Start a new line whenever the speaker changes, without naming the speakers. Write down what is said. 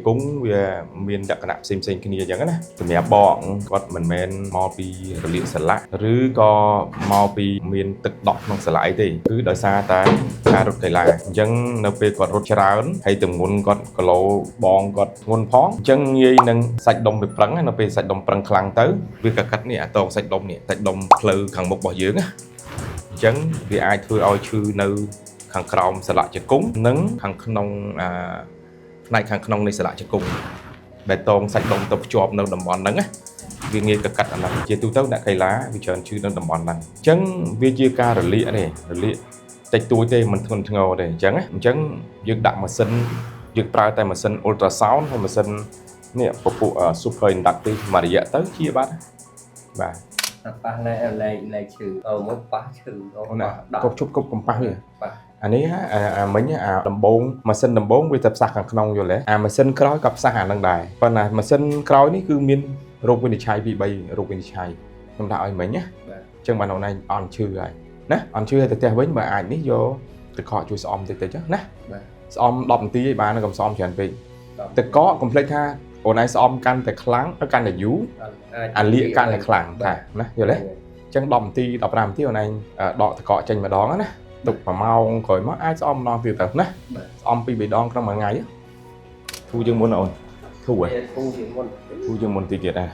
ជង្គង់វាមានលក្ខណៈផ្សេងផ្សេងៗគ្នាអញ្ចឹងណាសម្រាប់បងគាត់មិនមែនមកពីរលាកសន្លាក់ឬក៏មកពីមានទឹកដក់ក្នុងសន្លាក់អីទេគឺដោយសារតែការរត់កីឡាអញ្ចឹងនៅពេលគាត់រត់ច្រើនហើយទម្ងន់គាត់គីឡូបងគាត់ធ្ងន់ផងអញ្ចឹងងាយនឹងសាច់ដុំវាប្រឹងណានៅពេលសាច់ដុំប្រឹងខ្លាំងទៅវាក៏កាត់នេះអាតងសាច់ដុំនេះសាច់ដុំផ្លូវខាងមុខរបស់យើងណាអញ្ចឹងវាអាចធ្វើឲ្យឈឺនៅខាងក្រោមសន្លាក់ជង្គង់និងខាងក្នុងអាផ្នែកខាងក្នុងនៃសន្លាក់ជង្គង់ដែលតងសាច់ដុំទៅភ្ជាប់នៅតំបន់ហ្នឹងណាវាងាយកកាត់អាហ្នឹងជាទូទៅអ្នកកីឡាវាច្រើនឈឺនៅតំបន់ហ្នឹងអញ្ចឹងវាជាការរលាកទេរលាកតិចតួចទេមិនធ្ងន់ធ្ងរទេអញ្ចឹងណាអញ្ចឹងយើងដាក់ម៉ាស៊ីនយើងប្រើតែម៉ាស៊ីន ultrasound ហើយម៉ាស៊ីននេះពពួក super inductive មួយរយៈទៅជាបាត់បាទ
តែប៉ះណែលែងលែងឈឺអឺមកប៉ះឈឺដល់
អូនណា
ប៉ះដល់
កុំជប់កុំកំប៉ះវា
ប៉ះ
អានេះអាអាមិញអាដំបងម៉ាស៊ីនដំបងវាទៅផ្សះខាងក្នុងយល់ទេអាម៉ាស៊ីនក្រោយក៏ផ្សះអានឹងដែរប៉ុន្តែម៉ាស៊ីនក្រោយនេះគឺមានរោគវិនិច្ឆ័យពី3រោគវិនិច្ឆ័យខ្ញុំថាឲ្យមិញណា
បាទ
អញ្ចឹងបានអូនឯងអន់ឈឺហើយណាអន់ឈឺហើយទៅផ្ទះវិញបើអាចនេះយកទឹកខកជួយស្អំតិចតិចណា
បាទ
ស្អំ10នាទីឲ្យបានកុំស្អំច្រើនពេក
ដល់
ទឹកកកកុំភ្លេចថាអូនឯងស្អំកាន់តែខ្លាំងទៅកាន់តែយូរ
អាច
អាលាកកាន់តែខ្លាំងថាណាយល់ទេ អញ្ចឹង10នាទី15នាទីអូនឯងដកតកកចេញម្ដងណាទុក1ម៉ោងក្រោយមកអាចស្អំម្ដងទៀតទៅណា
បាទ
ស្អំពីរបីដងក្នុងមួយថ្ងៃធូរជាងមុនណាអូនធូរហ៎
ធូរជាងមុន
ធូរជាងមុនតិចទៀតណា